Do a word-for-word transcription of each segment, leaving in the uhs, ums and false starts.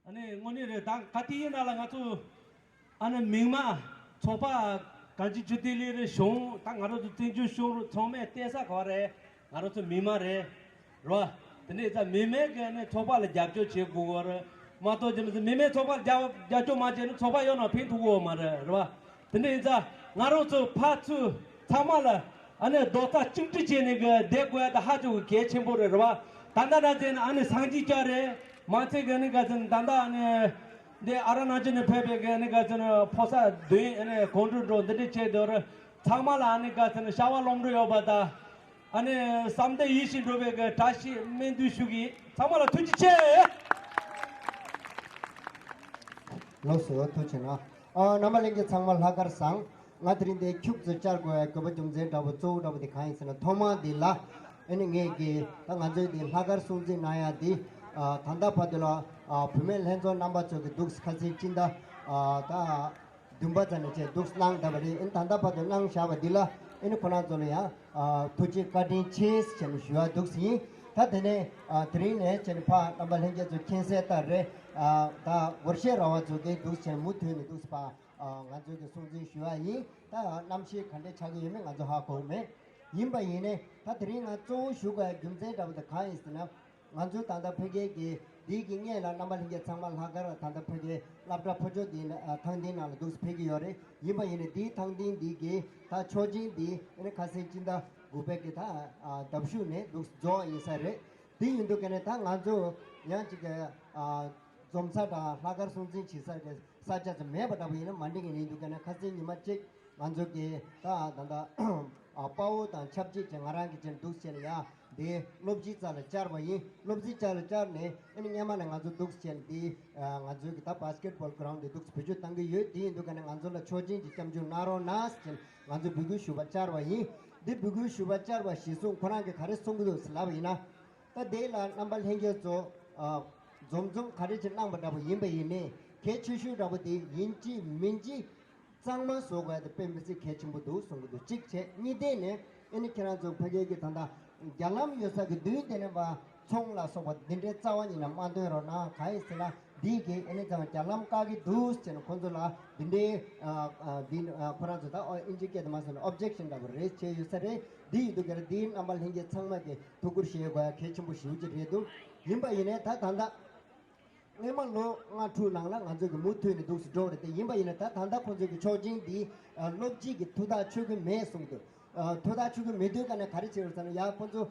ཨ་ནི་དངོས་གནས་རེད། ད་ག་དེ་ཡིན་ན་ལ་ང་ཚོ་ཨ་ནི་མིག་དམར་ཚོགས་པ་གང་ཅི་ཅི་དེ་ལས་རེད། གཞུང་ད་ང་རང་ཚོ་བཙན་བྱོལ་གཞུང་རུ་ཚང་མས་བལྟས་ས་ག་བ་རེད། ང་རང་ཚོ་མིག་དམར་རེད། རེད་བ། དེ་འདྲ་ཡིན་ཙང་མིག་དམར་གི་ཨ་ནི་ཚོགས་པ་ལ་རྒྱབ་སྐྱོར་བྱེད་དགོས་གི་རེད། མ་གཏོགས་ཅི་མི་ཚེ་མིག་དམར་ཚོགས་པ་ལ་རྒྱབ་རྒྱབ་སྐྱོར་མ་བྱས་ན་ཚོགས་པ་ཡོད་ན་ཕན་ཐོགས་གི་ཡོད་མ་རེད། རེད་བ། དེ་འདྲ་ཡིན་ཙང་ང་རང་ཚོ་ཕར་ཚུར་ཚང་མ་ལ་ཨ་ནི་རྡོག་རྩ་གཅིག་སྒྲིལ་བྱས་ནས་གི་བསྡད་དགོས་ཡ་ད་ཧ་ཅང་གི་གལ་ཆེན་པོ་རེད། རེད་བ། ད་ལྟ་ན་ཚེ་ནི་ཨ་ནི་སངས་རྒྱས་སྐྱ་རེད། མ་ཚད་གི་ཨ་ནི་ག་ཚོད་ད་ལྟ་ཨ་ནི་འདི་ཨ་རུ་ན་ཅལ་ནས་ཕེབས་པའི་གི་ཨ་ནི་ག་ཚོད་ཕོ་གསར་བདུན་ཨ་ནི་གོང་དྲུག་འགྲོ་འདི་འདྲ་བྱས་འདུག་རེད། ཚང་མ་ལ་ཨ་ནི་ག་ཚོད་ཤ་བ་ལོང་འགྲོ་ཡོད་པ་ད། ཨ་ནི་བསམ་དོན་ཡིད་བཞིན་འགྲུབ་པའི་གི་བཀྲ་ཤིས་སྨོན་འདུན་ཞུ་གི། ཚང་མ་ལ་ཐུགས་རྗེ་ཆེ། ལགས་སོ། ཐུགས་རྗེ་གནང་། ཨ་རྣམ་པ་ལྷན་རྒྱས་ཚང་མ་ལྷག་དཀར་བཟང་། ང་དེ་རིང་འདིར་ཁྱུག་ཙམ་བཅར་དགོས་པའི་དགོས་པ་རྒྱུ་མཚན་འདྲ་པོ་གཙོ་བོ་འདྲ་པོ་དེ་གང་ཡིན་ཟེར་ན། ཐོག་མར་འདི་ལ་ཨ་ནི་ངས་ཀྱིས་ད་ང་ཚོའི་འདི་ལྷག་དཀར་སྲུང་བརྩི་གནང་ཡ་འདི་ཨ་ད་ལྟ་བར་དུ་ལ་ཨ་བུད་མེད་ལྷན་ཚོགས་རྣམ་པ་ཚོ་གི་འདུག་ཁ་སང་སྤྱི་ཟླ་ཨ་ད་བདུན་པ་ཙམ་ནས་བྱས་འདུག་གནང་བསྡད་པ་རེད། ཨ་ནི་ད་ལྟ་བར་དུ་གནང་བཞག་པ་འདི་ལ་ཨ་ནི་ཁོ་རང་ཚོ་ལ་ཡང་ཨ་ཐུགས་རྗེ་བཀའ་དྲིན་ཆེ་ཟེར་ནས་ཞུ་བ་འདུག་ཟིན། ད་དེ་ནས་ཨ་དེ་རིང་ནས་བྱས་ནས་ཕར་རྣམ་པ་ལྷན་རྒྱས་ཚོ་མཁྱེན་གསལ་ལྟར་རེད། ཨ་ད་སྒོར་གཞས་ར་བ་ཚོ་གིས་འདུག་བྱས་ནས་མུ་མཐུད་ནས་འདུག་ཕར་ཨ་ང་ཚོ་གི་སྲུང་བརྩི་ཞུ་བ་ཡིན། ད་གནམ་གཤིས་ག་འདྲ་ཆགས་ཀྱི་ཡོད་མེད་ང་ཚོ་ཧ་གོ་མེད། ཡིན་པ་ཡིན་ནས་ད་དེ་རིང་ང་གཙོ་བོ་ཞུ་དགོས་རྒྱུ་མཚན་འདྲ་པོ་དེ་གང་ཡིན་ཟེར་ན། ང་ཚོ་ད་ལྟ་ཕ་གི་གི་འདི་གི་སྔོན་ལ་རྣམ་པ་ལྷན་རྒྱས་ཚང་མ་ལྷག་དཀར་ད་ལྟ་ཕ་གི་སློབ་གྲྭ་ཕོ་ཆོས་འདི་ནང་ཨ་ཐང་འདི་ནང་ལ་འདུག་ཕེབས་ཀྱི་ཡོད་རེད། ཡིན་པ་ཡིན་ནའི་འདིའི་ཐང་འདི་འདི་གི་ད་ཆོག་མཆན་འདི་ཨ་ནི་ཁ་སང་སྤྱི་ཟླ་དགུ་པའི་གི་ད་ཨ་ཟླ་གཞུག་ནས་འདུག་རྫོགས་ཡིན་ས་རེད། དེ་ཡིན་དུས་ཀ་ནས་ད་ང་ཚོ་ཡང་ཅིག་གི་ཨ་འཛོམས་ས་དང་ལྷག་དཀར་སྲུང་བརྩི་བྱེད་ས་གི་ས་ཆ་ཚོ་མེད་པ་འདྲ་པོ་ཡིན་ན་མ་འགྲིག་གི་ཡིན་དུས་ཀ་ནས་ཁ་སང་ཉི་མ་གཅིག་ང་ཚོ་གི་ད་ད་ད་ཨ་དཔའ་བོ་དང་ཆབས་ཅིག་ཅིག་ང་རང་གི་ཅན་འདུག་བྱས་ལ་ཡ་དེ་སློབ་སྤྱིའི་རྩ་ལ་བཅར་བ་ཡིན། སློབ་སྤྱིའི་རྩ་ལ་བཅར་ནས་ཨ་ནི་སྔན་མ་ནས་ང་ཚོ་འདུག་བྱས་ལ་དེ་ཨ་ང་ཚོའི་གི་ད་བྷ་སི་ཀེ་ཊི་བྷོལ་གྷི་རའུན་ཌི་དེ་འདུག་བེད་སྤྱོད་བཏང་གི་ཡོད། དེ་ཡིན་དུས་ཀ་ནས་ང་ཚོ་ལ་ཆོག་མཆན་གྱི་སྐྱབས་འཇུག་གནང་རོགས་གནང་ཟེར་ང་ཚོ་འབོད་སྐུལ་ཞུ་བ་བཅར་བ་ཡིན། འདི་འབོད་སྐུལ་ཞུ་བ་བཅར་བ་གཞིར་བཟུང་ཁོ་རང་གིས་ག་རེ་གསུང་གི་འདུག་ཟེར་ལབ་པ་ཡིན་ན། ད་དེ་ལ་རྣམ་པ་ལྷན་རྒྱས་ཚོ་ཨ་འཛོམས་འཛོམས་ག་རེ་ཅིག་གནང་བ་འདྲ་པོ་ཡིན་པ་ཡིན་ནའི་གལ་ཆེ་ཤོས་འདྲ་པོ་དེ་ཡིན་གཅིག་མིན་གཅིག་གཙང་མ་བཟོ་དགོས་ཡ་དེ་དཔེ་མི་སྲིད་གལ་ཆེན་པོ་འདུག་གསུང་གི་འདུག་གཅིག་བྱས། གཉིས་ཐད་ནས་ཨ་ནི་ཁྱེད་རང་ཚོ་ཕ་གི་གི་ད་ལྟ་རྒྱ་ལམ་ཡོད་ས་གི་མདུན་དེ་ནས་པ་ཚོང་ལ་སོགས་པ་འདི་འདྲའི་རྩ་བ་ཉིད་ནས་མ་འདོན་རོགས་གནང་། གང་ཡིན་ཟེར་ན་འདི་གི་ཨ་ནི་ཚང་རྒྱ་ལམ་བཀག་གི་འདུག་ཟེར་ནས་ཁོང་ཚོ་ལ་འདི་འདྲའི་ཨ་ཨ་འདི་ཨ་ཁོ་རང་ཚོ་ད་ཨིན་ཇི་སྐད་དུ་མ་སོང་ན་ཨོབ་ཇེག་ཤན་འདྲ་པོ་རེ་བྱས་ཡོད་ས་རེད། འདི་ཡིན་དུས་ཀ་རེ་འདིའི་རྣམ་པ་ལྷན་རྒྱས་ཚང་མ་གི་ཐུགས་ཁུར་བཞེས་དགོས་ཡ་གལ་ཆེན་པོ་ཞེ་པོ་ཅིག་རེད་འདུག་ཡིན་པ་ཡིན་ནའི་ད་ད་ལྟ་སྔོན་མ་ལོ་ལྔ་དྲུག་ནང་ལ་ང་ཚོ་གི་མུ་མཐུད་ནས་འདུག་སེ་འགྲོ་རེད་དེ། ཡིན་པ་ཡིན་ན་ད་ད་ལྟ་ཁོང་ཚོ་གི་ཆོག་མཆན་འདི་ཨ་སློབ་སྤྱི་གི་ཐུགས་ཐག་ཆོད་ཀྱི་མེད་གསུངས་འདུག་ཨ་ཐུགས་ཐག་ཆོད་ཀྱི་མེད་དུས་ཀ་ནས་ག་རེ་བྱེད་རེད་ཟེར་ན། ཡ་ཁོང་ཚོ་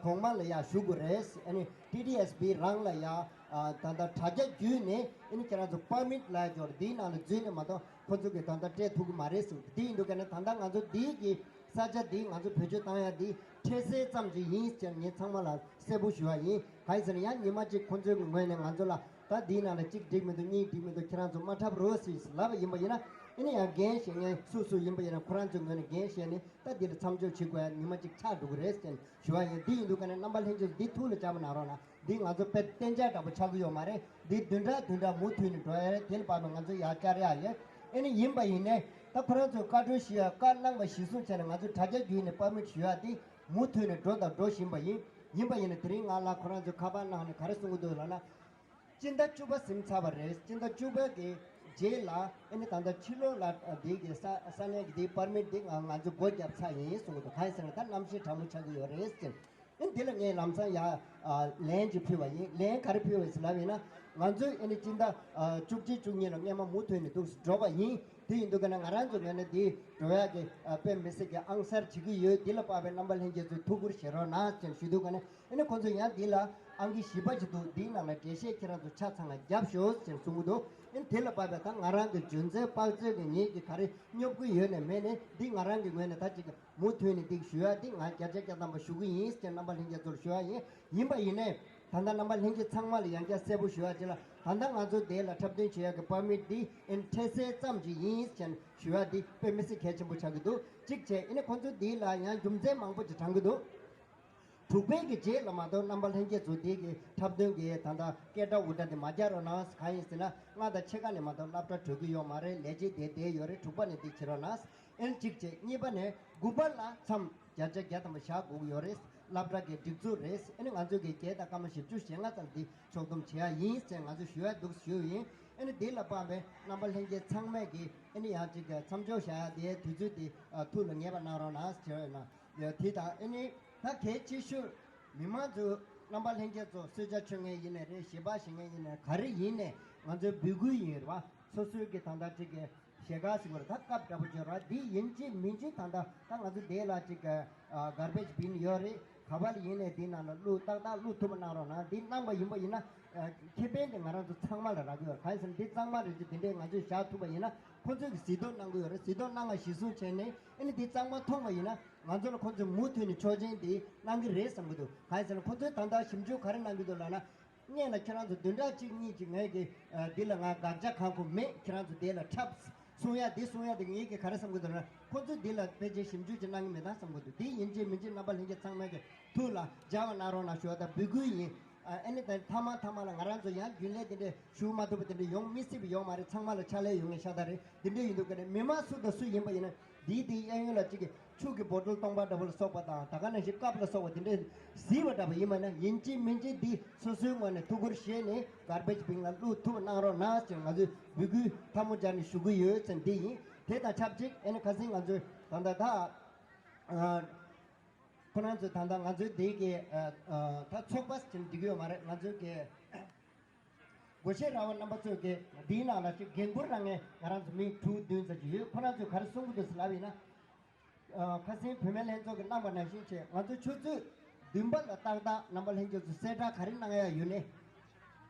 གོང་མ་ལ་ཡ་ཞུ་དགོས་རེད། ཨ་ནི་ཊི་ཊི་ཨེས་བྷི་རང་ལ་ཡ་ཨ་ད་ལྟ་དྲ་རྒྱ་བརྒྱུད་ནས་ཨ་ནི་ཁྱེད་རང་ཚོ་པར་མིཊ་ལ་ཡ་འབྱོར་འདིའི་ནང་ལ་འཛུལ་ནས་མ་གཏོགས་ཁོང་ཚོ་གི་ད་ལྟ་སྤྲད་ཐུབ་ཀྱི་མ་རེད་གསུངས། འདི་ཡིན་དུས་ཀ་ནས་ད་ལྟ་ང་ཚོ་འདི་གི་ས་ཆ་འདི་ང་ཚོ་བེད་སྤྱོད་བཏང་ཡ་འདི་འཕྲལ་སེལ་ཙམ་ཅིག་ཡིན་ཟེར་ངས་ཚང་མ་ལ་གསལ་པོ་ཞུ་བ་ཡིན། གང་ཡིན་ཟེར་ན་ཡང་ཉི་མ་གཅིག་ཁོང་ཚོའི་ངོས་ནས་ང་ཚོ་ལ་ད་འདིའི་ནང་ལ་གཅིག་འགྲིག་མི་འདུག་གཉིས་འགྲིག་མི་འདུག་ཁྱེད་རང་ཚོ་མ་འཁྲབ་རོགས་ཟེར་ལབ་པ་ཡིན་པ་ཡིན་ན། ཨ་ནི་ཡང་འགན་བཞེས་མཁན་སུ་སུ་ཡིན་པ་ཡིན་ན་ཁོ་རང་ཚོའི་ངོས་ནས་འགན་བཞེས་ནས་ད་འདི་ལ་མཚམས་འཇོག་བྱེད་དགོས་ཡ་ཉི་མ་གཅིག་ཆགས་འགྲོ་གི་རེད་ཟེར་ཞུ་བ་ཡིན། འདི་ཡིན་དུས་ཀ་ནས་རྣམ་པ་ལྷན་རྒྱས་འདི་ཐུགས་ལ་འཇགས་པ་གནང་རོགས་གནང་། འདི་ང་ཚོ་དཔེ་གཏན་འཇགས་འདྲ་པོ་ཆགས་ཀྱི་ཡོད་མ་རེད། འདི་བདུན་ཕྲག་བདུན་ཕྲག་མུ་མཐུད་ནས་འགྲོ་ཡ་རེད། དེ་ལ་བབས་ནས་ང་ཚོ་ཡར་བཅར་ཡ་ཡོད། ཨ་ནི་ཡིན་པ་ཡིན་ནའི་ད་ཁོ་རང་ཚོས་བཀའ་འཁྲོལ་ཞུ་ཡ་བཀའ་གནང་བ་གཞིར་བཟུང་བྱས་ནས་ང་ཚོ་དྲ་རྒྱ་བརྒྱུད་ནས་པར་མིཊ་ཞུ་ཡ་དེ་མུ་མཐུད་ནས་འགྲོ་དང་འགྲོ་བཞིན་པ་ཡིན། ཡིན་པ་ཡིན་ནའི་དེ་རིང་ང་ལ་ཁོ་རང་ཚོས་ཁ་པར་གནང་ནས་ག་རེ་གསུང་གི་འདུག་ལབ་ན། སྤྱི་ཟླ་བཅུ་པ་ཟིན་ཚར་བ་རེད། སྤྱི་ཟླ་བཅུ་པ་གི་རྗེས་ལ་ཨ་ནི་ད་ལྟ་ཕྱི་ལོགས་ལ་འདི་གི་ས་ས་གནས་ཀྱི་འདི་པར་མིཊ་འདི་ང་ང་ཚོ་སྒོ་བརྒྱབ་ཚར་ཡིན་གསུང་གི་འདུག་གང་ཡིན་ཟེར་ན་ད་གནམ་གཤིས་གྲང་མོ་ཆགས་ཀྱི་ཡོད་རེད་ཟེར། ཨ་ནི་འདི་ལ་ངས་ལམ་སང་ཡ་ཨ་ལན་ཅིག་ཕུལ་བ་ཡིན། ལན་ག་རེ་ཕུལ་བ་ཡིན་ཟེར་ལབ་ཡིན་ན། ང་ཚོས་ཨ་ནི་སྤྱི་ཟླ་ཨ་བཅུ་གཅིག་བཅུ་གཉིས་ལ་སྔོན་མ་མུ་མཐུད་ནས་འདུག་སེ་འགྲོ་བ་ཡིན། དེ་ཡིན་དུས་ཀ་ནས་ང་རང་ཚོ་ངོས་ནས་འདི་འགྲོ་ཡག་གི་ཨ་དཔེ་མི་སྲིད་ཀྱི་ཨང་གསར་བྱེད་ཀྱི་ཡོད། འདི་ལ་དཔག་པའི་རྣམ་པ་ལྷན་རྒྱས་ཚོས་ཐུགས་ཁུར་བཞེས་རོགས་གནང་ཟེར་ཞུ་དུས་ཀ་ནས། ཨ་ནི་ཁོང་ཚོས་ཡང་འདི་ལ་ཨང་ཀི་བཞི་པ་ཅིག་འདུག་འདིའི་ནང་ལ་འགྲེལ་བཤད་ཁྱེད་རང་ཚོ་ཆ་ཚང་ལ་རྒྱབ་ཤོག་ཟེར་གསུང་གི་འདུག་ཨ་ནི་དེ་ལ་དཔག་པའི་ད་ང་རང་གི་འཇོན་ཚོད་དཔག་ཚོད་ཀྱི་ངེད་ཀྱིས་ག་རེ་སྙོབ་ཀྱི་ཡོད་ནས་མེད་ནས་འདི་ང་རང་གི་ངོས་ནས་ད་ཅིག་མུ་མཐུད་ནས་འདི་ཞུ་ཡ་འདི་ང་བརྒྱ་ཆ་བརྒྱ་ཐམ་པ་ཞུ་གི་ཡིན་ཟེར་རྣམ་པ་ལྷན་རྒྱས་ཚོར་ཞུ་ཡ་ཡིན། ཡིན་པ་ཡིན་ནས་ད་ལྟ་རྣམ་པ་ལྷན་རྒྱས་ཚང་མ་ལ་ཡང་བསྐྱར་གསལ་པོ་ཞུ་ཡ་ཅིག་ལ། ད་ལྟ་ང་ཚོ་དེ་ལ་འཁྲབ་སྟོན་བྱེད་ཡ་གི་པར་མིཊ་འདི་ཨ་ནི་འཕྲལ་སེལ་ཙམ་ཅིག་ཡིན་ཟེར་ཞུ་ཡ་འདི་དཔེ་མི་སྲིད་གལ་ཆེན་པོ་ཆགས་ཀྱི་འདུག་གཅིག་བྱས་ཨ་ནི་ཁོང་ཚོ་འདི་ལ་ཡང་རྒྱུ་མཚན་མང་པོ་ཅིག་དྲངས་ཀྱི་འདུག་དྲུག་པའི་གི་རྗེས་ལ་མ་གཏོགས་རྣམ་པ་ལྷན་རྒྱས་ཚོ་དེ་གི་འཁྲབ་སྟོན་གི་ད་ལྟ་སྐད་སྒྲ་འུར་སྒྲ་དེ་མ་རྒྱག་རོགས་གནང་། གང་ཡིན་ཟེར་ན་ལྔ་དང་ཕྱེད་ཀ་ནས་མ་གཏོགས་སློབ་གྲྭ་གྲོལ་གི་ཡོད་མ་རེད། ལས་བྱེད་དེ་བསྡད་ཡོད་རེད། དྲུག་པ་ནས་དེ་བྱེད་རོགས་གནང་། ཨན་གཅིག་བྱས། གཉིས་པ་ནས་དགུ་པ་ལ་མཚམས་བརྒྱ་ཆ་བརྒྱ་ཐམ་པ་བཞག་དགོས་ཀྱི་ཡོད་རེད། སློབ་གྲྭ་གི་སྒྲིག་འཛུགས་རེད། ཨ་ནི་ང་ཚོ་གི་བརྒྱད་དང་སྐར་མ་བཞི་བཅུ་ཞེ་ལྔ་ཙམ་འདི་ཕྱོགས་བསྡོམས་བྱེད་ཡ་ཡིན་ཟེར་ང་ཚོ་ཞུ་ཡ་འདུག་ཞུ་ཡིན། ཨ་ནི་འདི་ལ་དཔག་པའི་རྣམ་པ་ལྷན་རྒྱས་ཚང་མས་ཀྱི་ཨ་ནི་ཡང་ཅིག་མཚམས་འཇོག་བྱ་ཡ་དེའི་དུས་ཚོད་དེ་ཨ་ཐུགས་ལ་ངེས་པ་གནང་རོགས་གནང་ཞུ་ཡ་ཡིན། ཡ་དེ་དང་ཨ་ནི་ད་གལ་ཆེ་ཤོས་མི་མང་ཚོ་རྣམ་པ་ལྷན་རྒྱས་ཚོ་གསོལ་ཇ་མཆོད་མཁན་ཡིན་ནའི་རེད། ཞལ་པར་ཞུ་མཁན་ཡིན་ནའི་ག་རེ་ཡིན་ནའི་ང་ཚོའི་འབོད་སྐུལ་ཡིན་རེད་བ། སོ་སོའི་གི་ད་ལྟ་ཅིག་གི་ཞལ་ཁ་ཟེར་བ་རེད། ད་སྐབས་འདྲ་པོ་བྱོས་ར། འདི་ཡིན་གཅིག་མིན་གཅིག་ད་ལྟ་ད་ང་ཚོ་འདི་ལ་ཅིག་གི་ཨ་གར་བེཇ་བིན་ཡོད་རེད། ག་པ་ལ་ཡིན་ནའི་འདི་ནང་ལ་བླུགས་ཏག་ཏག་བླུགས་ཐུབ་པ་གནང་རོགས་གནང་། འདི་གནང་པ་ཡིན་པ་ཡིན་ན་ཨ་ཁེ་ཕན་དེ་ང་རང་ཚོ་ཚང་མ་ལ་རག་གི་ཡོད། གང་ཡིན་ཟེར་ན་འདི་གཙང་མ་རེད་ཅེས་འདི་འདྲའི་ང་ཚོས་བཞག་ཐུབ་པ་ཡིན་ན་ཁོ་ཚོས་གི་གཟིགས་རྟོག་གནང་གི་ཡོད་རེད། གཟིགས་རྟོག་གནང་བ་གཞིར་བཟུང་བྱས་ནས་ཨ་ནི་འདི་གཙང་མ་མཐོང་བ་ཡིན་ན་ང་ཚོ་ལ་ཁོ་ཚོས་མུ་མཐུད་ནས་ཆོག་མཆན་འདི་གནང་གི་རེད་བསམ་གི་འདུག་གང་ཡིན་ཟེར་ན་ཁོ་ཚོས་ད་ལྟ་ཞིབ་འཇུག་ག་རེ་གནང་གི་འདུག་ལབ་ན། སྔོན་ལ་ཁྱེད་རང་ཚོ་བདུན་ཕྲག་གཅིག་གཉིས་ཀྱི་ངས་ཀྱི་ཨ་འདི་ལ་ང་དགག་བྱ་གང་གོ་མེད། ཁྱེད་རང་ཚོ་འདི་ལ་འཁྲབ་གསུང་ཡ་འདི་གསུང་ཡ་འདི་ངས་ཀྱི་ག་རེ་བསམ་གི་འདུག་ན། ཁོ་ཚོས་འདི་ལ་ཕལ་ཆེར་ཞིབ་འཇུག་ཅིག་གནང་གི་མེད་ད་བསམ་གི་འདུག་འདི་ཡིན་གཅིག་མིན་གཅིག་རྣམ་པ་ལྷན་རྒྱས་ཚང་མས་ཀྱི་ཐུགས་ལ་འཇགས་པ་གནང་རོགས་གནང་ཞུ་བ་དང་འབོད་སྐུལ་ཡིན། ཨ་ཨ་ནི་ད་མཐའ་མ་མཐའ་མ་ལ་ང་རང་ཚོ་ཡང་རྒྱུན་ལས་འདི་འདྲས་ཞུ་མ་ཐུབ་པ་འདི་འདྲས་ཡོང་མི་སྲིད་པ་ཡོད་མ་རེད། ཚང་མ་ལ་ཕྱག་ལས་ཡོད་ངེས་ཤ་སྟག་རེད། འདི་འདྲས་ཡིན་འདུག་ག་ནས་མི་མང་སུ་དང་སུ་ཡིན་པ་ཡིན་ན་འདིའི་འདིའི་གཡས་གཡོན་ལ་གཅིག་གི་ཆུ་གི་བོ་ཊལ་སྟོང་པ་འདྲ་པོ་ལ་སོགས་པ་དང་ད་ག་ནང་བཞིན་ཀབ་ལ་སོགས་པ་དེ་འདྲས་གཟིགས་པ་འདྲ་པོ་ཡིན་པ་ན་ཡིན་གཅིག་མིན་གཅིག་འདི་སོ་སོའི་ངོས་ནས་ཐུགས་ཁུར་བཞེས་ནས་གར་བེཇ་བིན་ལ་བླུགས་ཐུབ་གནང་རོགས་གནང་ཟེར་ང་ཚོས་འབོད་སྐུལ་ཐལ་མོ་སྦྱར་ནས་ཞུ་གི་ཡོད་ཟེར་འདི་ཡིན། དེ་དང་ཆབས་ཅིག་ཨ་ནི་ཁ་སང་ང་ཚོས་ད་ལྟ་ད་ཨ་ཁོ་རང་ཚོས་ད་ལྟ་ང་ཚོའི་འདི་གི་ཨ་ཨ་ད་ཚོགས་པ་ཟེར་འགྲིག་གི་ཡོད་མ་རེད། ང་ཚོའི་གི་སྒོར་གཞས་ར་བ་རྣམ་པ་ཚོས་ཀྱི་འདིའི་ནང་ལ་ཅིག་འགན་འཁུར་གནང་མཁན་ང་རང་ཚོ་མི་དྲུག་བདུན་ཙམ་ཅིག་ཡོད། ཁོ་རང་ཚོས་ག་རེ་གསུང་གི་འདུག་ཟེར་ལབ་ཡིན་ན། ཨ་ཁ་སང་བུད་མེད་ལྷན་ཚོགས་ཀྱིས་གནང་བ་ནང་བཞིན་བྱས་ང་ཚོ་ཆུ་ཚོད་བདུན་པ་ལ་ཏག་ཏག་རྣམ་པ་ལྷན་རྒྱས་ཚོ་གསལ་བསྒྲགས་ག་རེ་གནང་ཡ་ཡོད་ནས།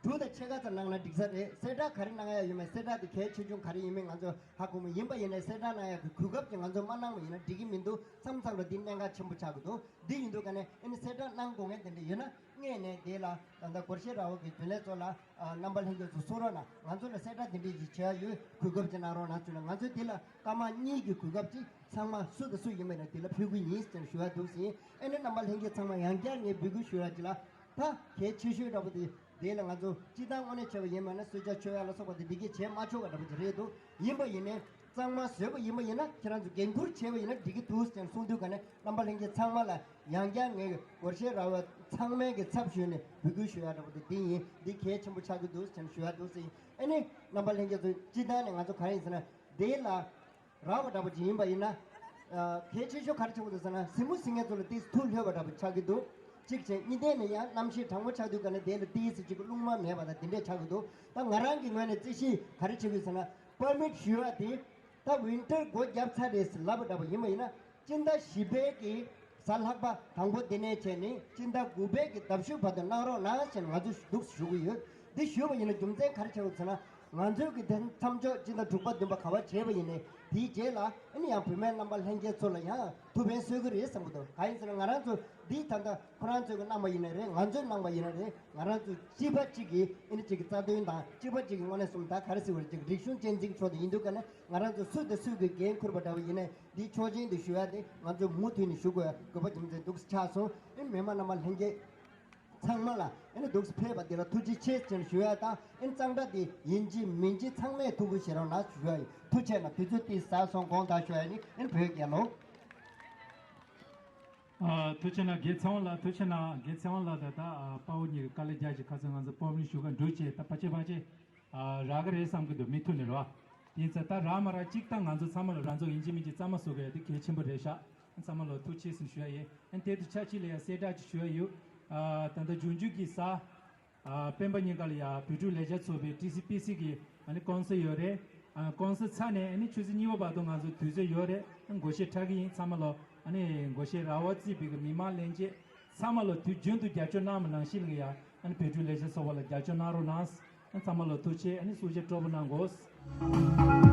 དྲུག་དང་ཕྱེད་ཀ་ཙམ་ནང་ལ་འགྲིག་ས་རེད། གསལ་བསྒྲགས་ག་རེ་གནང་ཡ་ཡོད་མེད་གསལ་བསྒྲགས་དེ་གལ་ཆེ་ཆུང་ག་རེ་ཡིན་མིན་ང་ཚོ་ཧ་གོ་མ་ཡིན་པ་ཡིན་ནས་གསལ་བསྒྲགས་གནང་ཡ་གི་གོ་སྐབས་ཀྱི་ང་ཚོ་མ་གནང་བ་ཡིན་ན་འགྲིག་གི་མི་འདུག་མཚམས་མཚམས་ལ་འདི་གནད་འགག་ཆེན་པོ་ཆགས་ཀྱི་འདུག་འདི་ཡིན་དུས་ཀ་ནས་ཨ་ནི་གསལ་བསྒྲགས་གནང་དགོས་མཁན་དེ་འདྲ་ཡོད་ན། སྔས་ནས་དེ་ལ་ད་ལྟ་སྒོར་གཞས་ར་བ་གི་རྒྱུན་ལས་ཚོ་ལ་ཨ་རྣམ་པ་ལྷན་རྒྱས་ཚོ་གསུང་རོགས་གནང་། ང་ཚོ་ལ་གསལ་བསྒྲགས་འདི་འདྲས་ཞིག་བྱས་ཡོད། གོ་སྐབས་ཅིག་གནང་རོགས་གནང་ཞུས་ན། ང་ཚོས་འདི་ལ་སྐར་མ་གཉིས་ཀྱི་གོ་སྐབས་ཅིག་ཚང་མ་སུ་དང་སུ་ཡིན་པ་ཡིན་ན་འདི་ལ་ཕུལ་གི་ཡིན་ཟེར་ཞུ་བ་འདུག་ཟིན། ཨ་ནི་རྣམ་པ་ལྷན་རྒྱས་ཚང་མ་ཡང་བསྐྱར་ངས་འབོད་སྐུལ་ཞུ་ཡ་ཅིག་ལ་ད་གལ་ཆེ་ཤོས་འདྲ་པོ་དེ་དེ་ལ་ང་ཚོ་སྤྱི་བཏང་དངོས་གནས་བྱས་པ་ཡིན་པ་ན་གསོལ་ཇ་མཆོད་ཡ་ལ་སོགས་པ་དེ་འདི་གས་བྱས་མ་ཆོག་པ་འདྲ་པོ་ཅིག་རེད་འདུག་ཡིན་པ་ཡིན་ནའི། གཙང་མ་བཟོས་པ་ཡིན་པ་ཡིན་ན་ཁྱེད་རང་ཚོ་འགན་འཁུར་བྱས་པ་ཡིན་ན་འགྲིག་གི་འདུག་ཟེར་གསུངས་དུས་ཀ་ནས་རྣམ་པ་ལྷན་རྒྱས་ཚང་མ་ལ་ཡང་བསྐྱར་ངས་སྒོར་གཞས་ར་བ་ཚང་མའི་གི་ཚབ་ཞུས་ནས་འབོད་སྐུལ་ཞུ་ཡ་འདྲ་པོ་དེ་འདི་ཡིན། འདི་གལ་ཆེན་པོ་ཆགས་ཀྱི་འདུག་ཟེར་ཞུ་ཡ་འདུག་ཟེར། ཨ་ནི་རྣམ་པ་ལྷན་རྒྱས་ཚོ་སྤྱི་བཏང་ནས་ང་ཚོ་ག་རེ་ཡིན་ཟེར་ན་དེ་ལ་རག་པ་འདྲ་པོ་ཅིག་ཡིན་པ་ཡིན་ན་གལ་ཆེ་ཤོས་ག་རེ་ཆགས་ཀྱི་འདུག་ཟེར་ན་གཟིགས་མོ་གཟིགས་མཁན་ཚོ་ལ་ཏིས་ཐུགས་ལྷོད་པ་འདྲ་པོ་ཆགས་ཀྱི་འདུག་གཅིག་བྱས་གཉིས་ལྡན་ནས་ཡང་གནམ་གཤིས་གྲང་མོ་ཆགས་དུས་ཀ་ནས་དེ་ལ་ཏིས་ཅིག་རླུང་མ་མེད་པ་དང་དེ་འདྲས་ཆགས་ཀྱི་འདུག་ད་ང་རང་གི་ངོས་ནས་རྩིས་གཞི་ག་རེ་བྱེད་དགོས་ཟེར་ན། པར་མིཊ་ཞུ་བ་དེ་ད་ཝིན་ཊར་སྒོ་བརྒྱབ་ཚར་རེད་ཟེར་ལབ་པ་འདྲ་པོ་ཡིན་པ་ཡིན་ན། སྤྱི་ཟླ་བཞི་པའི་གི་གཟའ་ལྷག་པ་དང་པོ་དེ་ནས་བྱས་ནས་སྤྱི་ཟླ་དགུ་པའི་གི་ཟླ་མཇུག་བར་དུ་གནང་རོགས་གནང་ཞེས་ང་ཚོས་འདུག་ཞུ་གི་ཡོད། འདི་ཞུས་པ་ཡིན་ན་རྒྱུ་མཚན་ག་རེ་ཆགས་ཡོད་ཟེར་ན། ང་ཚོའི་གི་དེ་མཚམས་འཇོག་སྤྱི་ཟླ་དྲུག་པ་བདུན་པ་ག་པར་བྱས་པ་ཡིན་ནའི་དེའི་རྗེས་ལ་ཨ་ནི་ཡང་བུད་མེད་རྣམ་པ་ལྷན་རྒྱས་ཚོ་ལ་ཡང་ཐུགས་ཕན་གསོས་ཀྱི་རེད་བསམ་གྱི་འདུག་གང་ཡིན་ཟེར་ན་ང་རང་ཚོ་འདི་ད་ལྟ་ཁོ་རང་ཚོས་གི་གནང་པ་ཡིན་ན་རེད། ང་ཚོས་གནང་པ་ཡིན་ན་རེད། ང་རང་ཚོ་སྤྱི་པ་གཅིག་གི་ཨ་ནི་གཅིག་གི་རྩ་དོན་དང་སྤྱི་པ་གཅིག་གི་དངོས་གནས་སོང་ད་ག་རེ་ཟེར་བ་རེད། གཅིག་རིག་གཞུང་གཅེས་འཛིན་ཕྱོགས་དེ་ཡིན་དུས་ཀ་ནས་ང་རང་ཚོ་སུ་དང་སུ་གི་འགན་འཁུར་པ་འདྲ་བ་ཡིན་ནའི་འདིའི་ཆོག་མཆན་འདི་ཞུ་ཡ་དེ་ང་ཚོ་མུ་མཐུད་ནས་ཞུ་དགོས་ཡ་དགོས་པ་རྒྱུ་མཚན་འདུག་ཆགས་སོང་། ཨ་ནི་མི་མང་རྣམ་པ་ལྷན་རྒྱས་ཚང་མ་ལ་ཨ་ནི་འདུག་ཕེབས་པ་འདི་ལ་ཐུགས་རྗེ་ཆེ་ཟེར་ཞུ་ཡ་དང་། ཨ་ནི་གཙང་སྦྲ་འདི་ཡིན་གཅིག་མིན་གཅིག་ཚང་མས་ཐུགས་ཁུར་བཞེས་རོགས་གནང་ཞུ་ཡ་ཡིན། ཐུགས་རྗེ་ཆེ་གནང་། དུས་ཚོད་ཏིས་ཟ་སོང་། དགོངས་དག་ཞུ་ཡ་ཡིན། ཨ་ནི་བོད་རྒྱལ་ལོ། ཨ་ཐུགས་རྗེ་གནང་། རྒན་ཚེ་དབང་ལགས། ཐུགས་རྗེ་གནང་། རྒན་ཚེ་དབང་ལགས་དང་ད་ཨ་དཔའ་བོ་གཉིས་ཀྱི་དཀའ་ལས་རྒྱག་ཅིག་ཁ་སང་ང་ཚོ་པར་མིཊ་ཞུ་ག་འགྲོ་བྱས་ད་ཕལ་ཆེར་ཕལ་ཆེར་ཨ་རག་གི་རེད་བསམ་གི་འདུག་མུ་མཐུད་ནས་རེད་བ། དེ་ཡིན་ཙང་ད་རག་མ་རག་གཅིག་ད་ང་ཚོ་ཚང་མ་ལ་རང་ཚོ་ཡིན་གཅིག་མིན་གཅིག་གཙང་མ་བཟོ་དགོས་ཡ་དེ་གལ་ཆེན་པོ་རེད་ཤག་ཚང་མ་ལ་ཐུགས་རྗེ་ཆེ་ཟེར་ཞུ་ཡ་ཡིན། ཨ་དེ་དུས་ཆ་གཅིག་ལ་ཡ་གསལ་བསྒྲགས་ཅིག་ཞུ་ཡ་ཡོད། ཨ་ད་ལྟ་འབྱུང་འགྱུར་གྱི་གཟའ་ཨ་སྤེན་པ་ཉིན་ཀ་ལ་ཡ་བོད་ཕྲུག་ལས་བྱེད་ཚོགས་པའི་ཊི་སི་པི་སི་གི་ཨ་ནི་ཀོན་སར་ཡོད་རེད། ཨ་ཀོན་སར་ཚར་ནས་ཨ་ནི་ཆུ་ཚོད་གཉིས་པ་བར་དུ་ང་ཚོ་དུས་ཚོད་ཡོད་རེད། ཨ་སྒོར་གཞས་འཁྲབ་གི་ཡིན། ཚང་མ་ལ་ཨ་ནི་སྒོར་གཞས་རག་པ་བརྩིས་པའི་གི་མི་མང་ལྷན་རྒྱས་ཚང་མ་ལ་དུས་རྒྱུན་དུ་རྒྱབ་སྐྱོར་གནང་བ་ནང་བཞིན་ལ་ཡ་ཨ་ནི་བོད་ཕྲུག་ལས་བྱེད་ཚོགས་པ་ལ་རྒྱབ་སྐྱོར་གནང་རོགས་གནང་། ཨ་ཚང་མ་ལ་ཐུགས་རྗེ་ཆེ། ཨ་ནི་གསུང་བཤད་སྤྲོ་པོ་གནང་དགོས།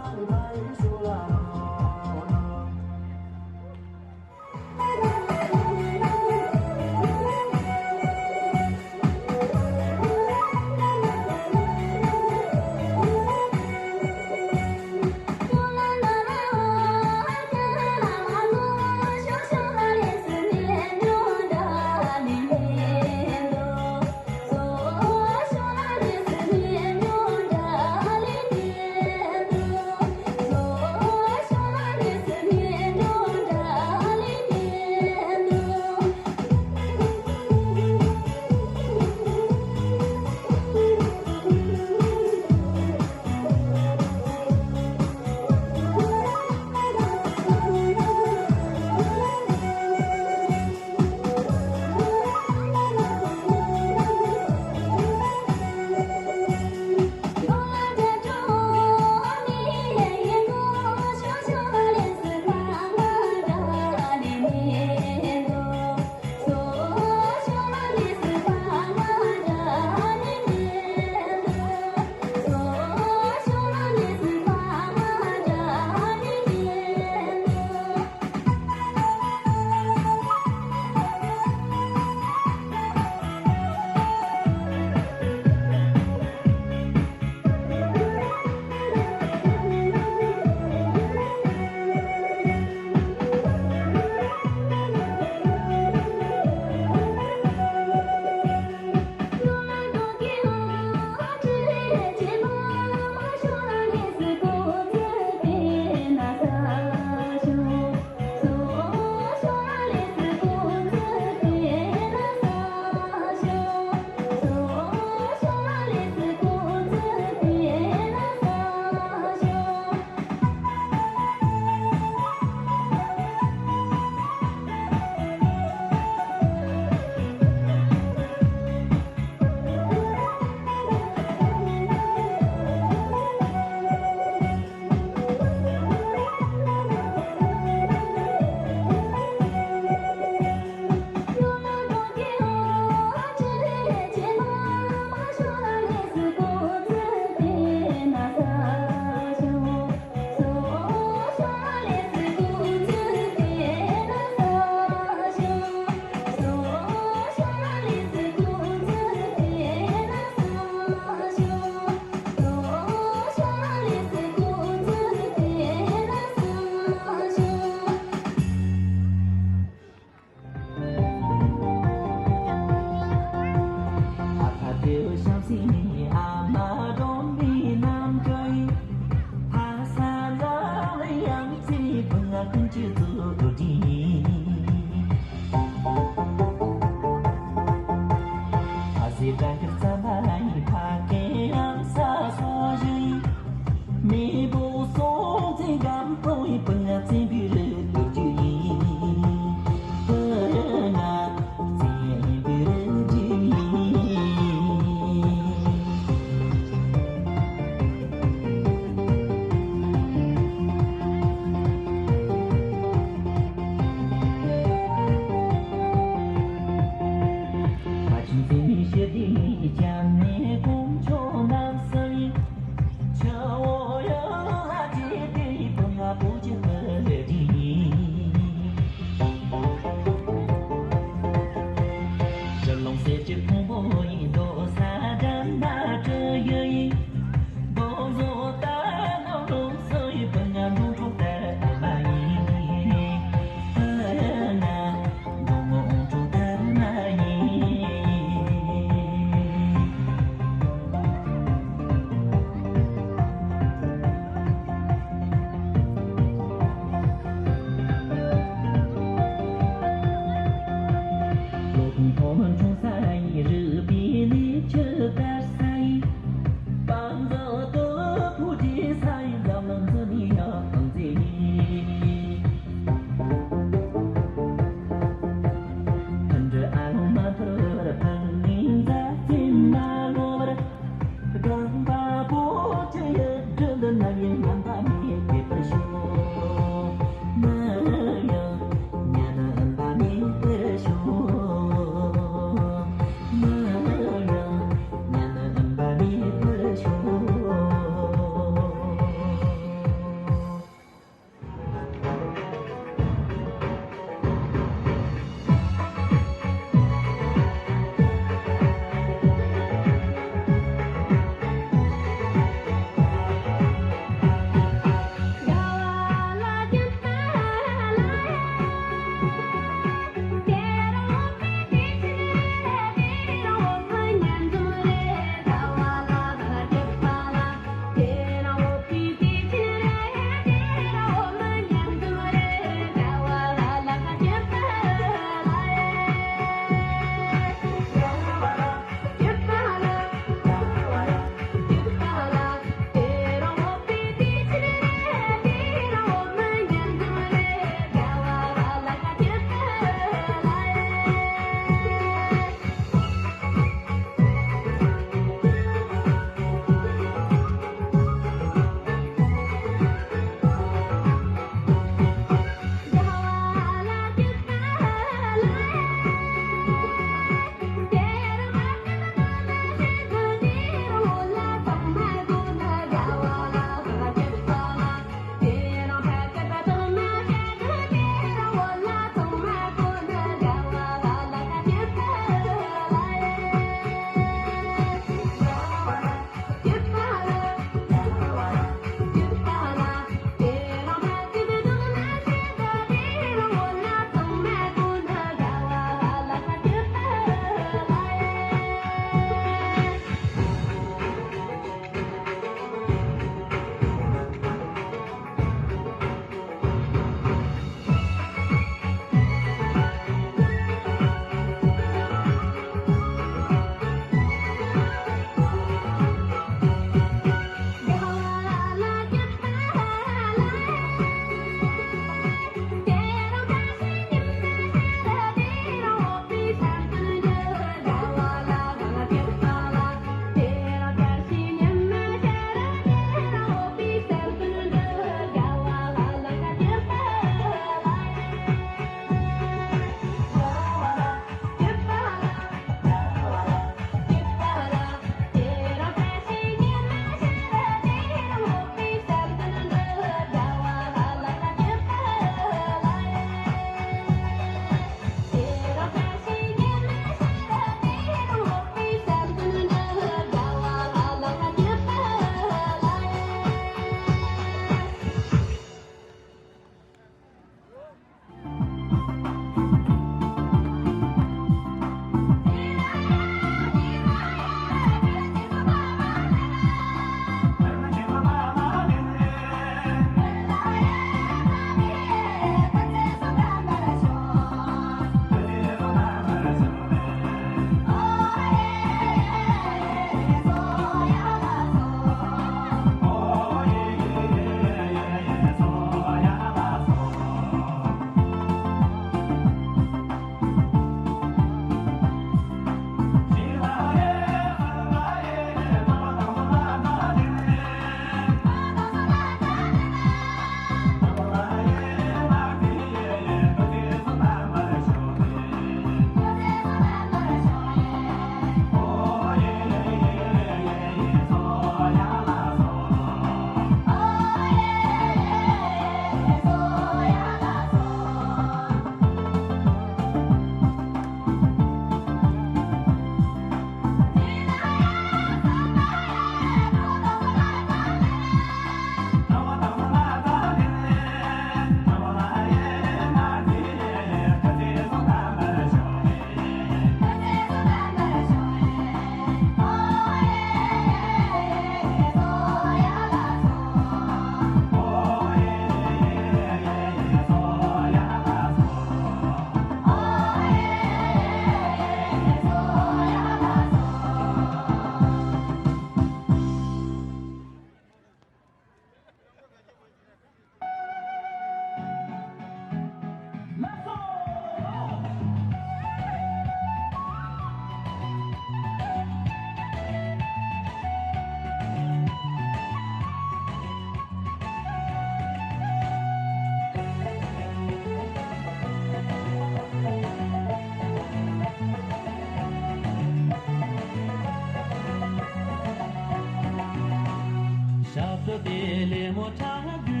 དེ་ལས་མོ་ཁྲ་དགུ་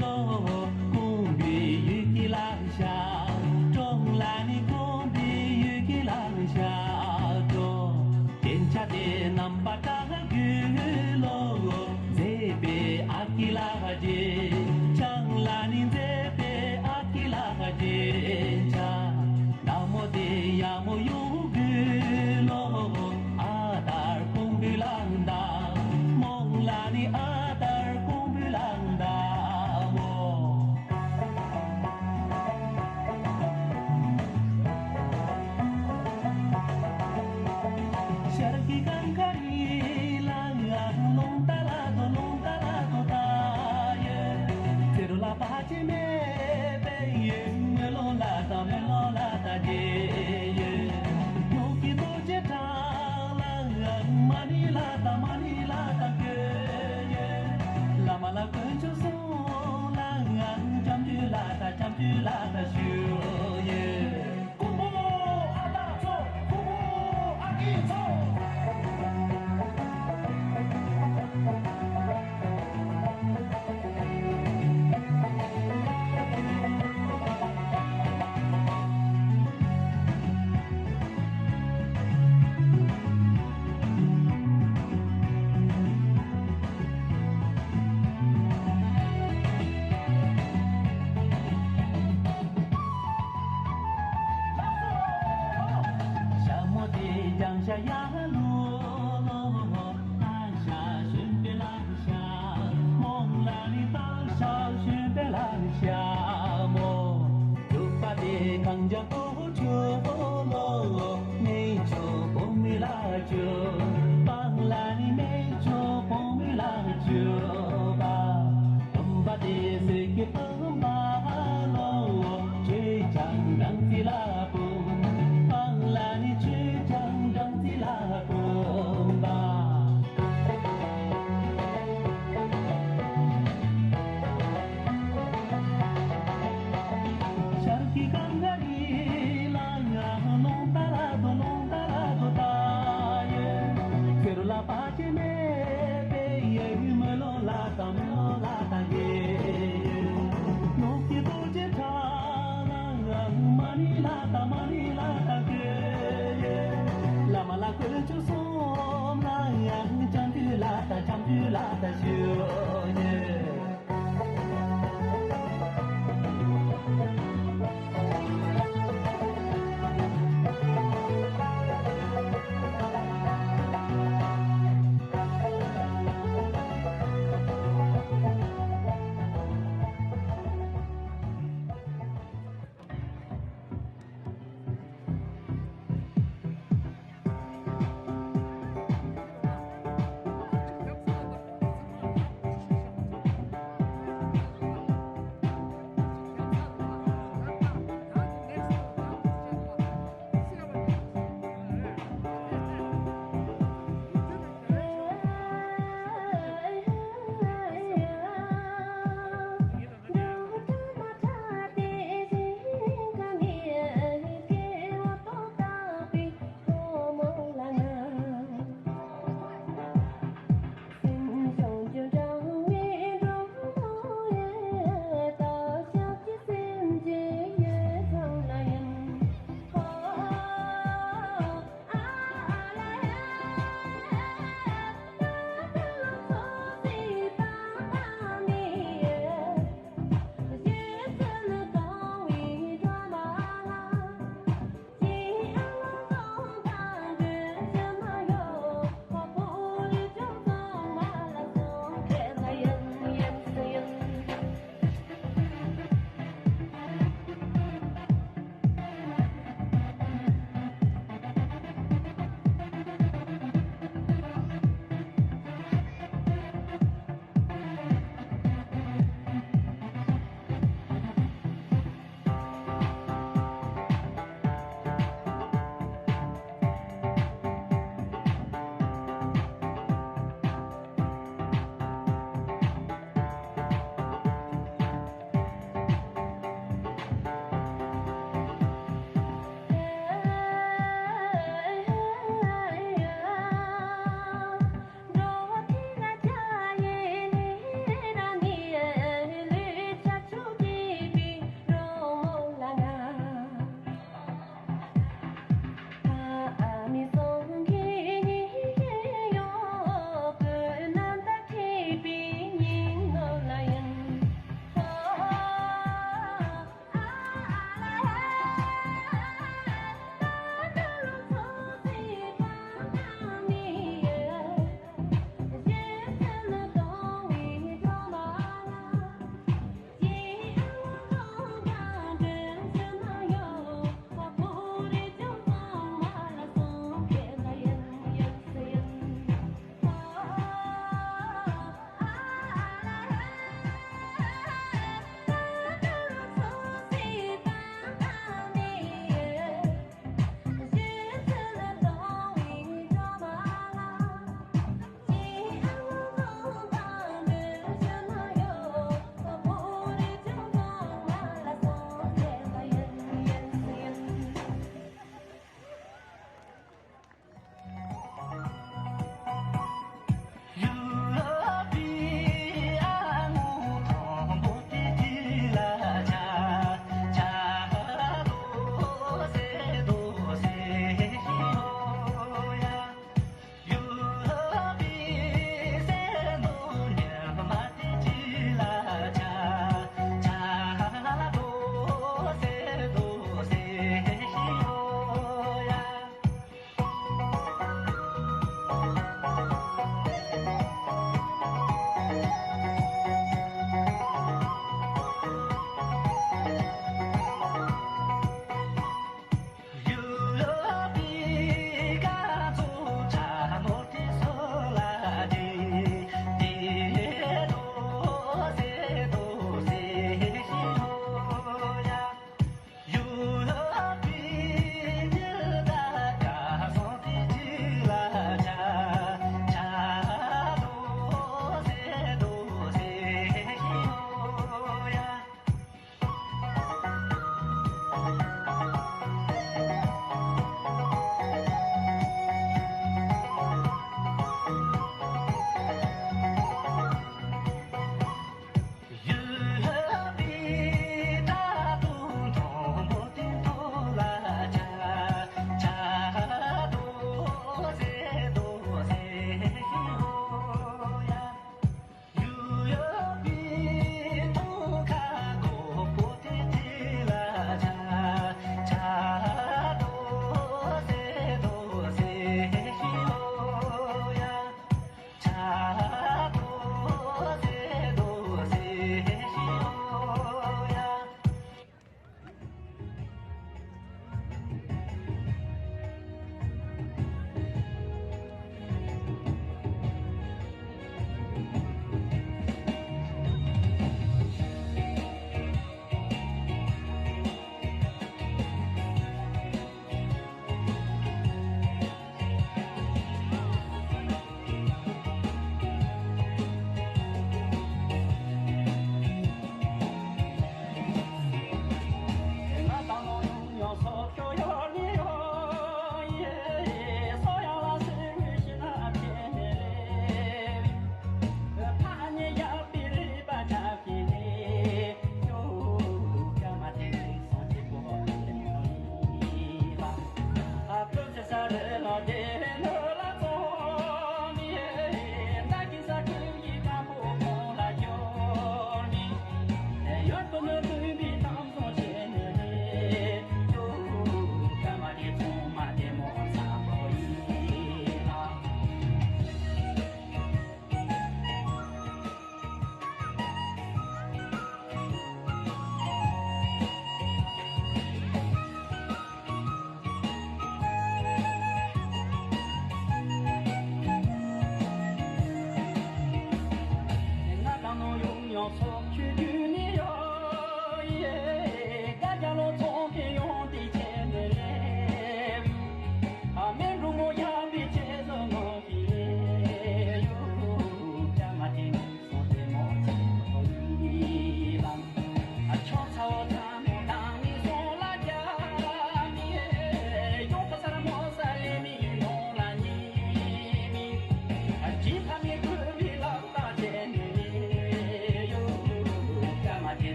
ལོ། ཀོང་པོའི་ཡུལ་གྱི་ལ་ཤ། ཀྲོང་ལ་ནི་ཀོང་པོའི་ཡུལ་གྱི་ལ་ཤ་ཀྲོ། རྒྱན་ཆ་དེ་རྣམ་པ་ཁྲ་དགུ་ལོ། མཛེས་པའི་ཨ་ཀི་ལ་རྗེ། ཆང་ལ་ནི་མཛེས་པའི་ཨ་ཀི་ལ་རྗེ་ཆ། ད་མོ་དེ་ཡ་མོ་ཡོང་གི་ལོ། ཨ་དར་ཀོང་པོའི་ལ་མདའ། མོང་ལ་ནི་ཨ་དར་ཀོང་པོའི་ལ་མདའ་མོ། ཤར་གྱི་གངས་དཀར་ཡིན་ལ་ཡང་ལུང་ཏ་ལ་དོ་ལུང་ཏ་ལ་དོ་ད་ཡོད། ཚེ་རུ་ལ་པ་ཅི་མེད་པའི་ཡོད། མེ་ལོ་ལ་ད་མེ་ལོ་ལ་ད་རྗེ་ཡོད། ནུབ་ཀྱི་རྡོ་རྗེ་བྲག་ལ་ཡང་མ་ཎི་ལ་ད་མ་ཎི་ལ་ད་གོས་ཡོད། བླ་མ་ལ་དཀོན་མཆོག་གསུམ་ལ་ཡང་སྐྱབས་འཇུག་ལ་ད་སྐྱབས་འཇུག་ལ་ད་ཞུ་ཡོད། ཀོང་པོ་ཨ་སྟག་མཚོ། ཀོང་པོ་ཨ་སྐད་མཚོ། ཞྭ་མོ་དེ་ལྕང་ཤ་ཡ་ལོ་ལོ། སྟག་ཤ་ཞོན་པའི་ལ་ཤ་མོ། ལ་ནི་སྟག་ཤ་ཞོན་པའི་ལ་ཤ་མོ། རྒྱུག་པ་དེ་གངས་ལྗང་གུ་ཆུ་ལོ་ལོ། སྨན་ཆུ་བུ་མོའི་ལ་ཆུ། སྤང་ལ་ནི་སྨན་ཆུ་བུ་མོའི་ལ་ཆུ་པ། བུམ་པ་དེ་གསེར་གྱི་བུམ་པ་ལོ། ཆོས་ཀྱང་སྦྲང་རྩི་ལ་བུམ། སྤང་ལ་ནི་ཆོས་ཀྱང་སྦྲང་རྩི་ལ་བུམ་པ། ཤར་གྱི་གངས་དཀར་ཡིན་ལ་ཡང་ལུང་ཏ་ལ་དོ་ལུང་ཏ་ལ་དོ་ད་ཡོད། ཚེ་རུ་ལ་པ་ཅི་མེད་པའི་ཡོད། མེ་ལོ་ལ་ད་མེ་ལོ་ལ་ད་གོས་ཡོད། ནུབ་ཀྱི་རྡོ་རྗེ་བྲག་ལ་ཡང་མ་ཎི་ལ་ད་མ་ཎི་ལ་ད་གོས་ཡོད། བླ་མ་ལ་དཀོན་མཆོག་གསུམ་ལ་ཡང་སྐྱབས་འཇུག་ལ་ད་སྐྱབས་འཇུག་ལ་ད་ཞུ་ཡོད།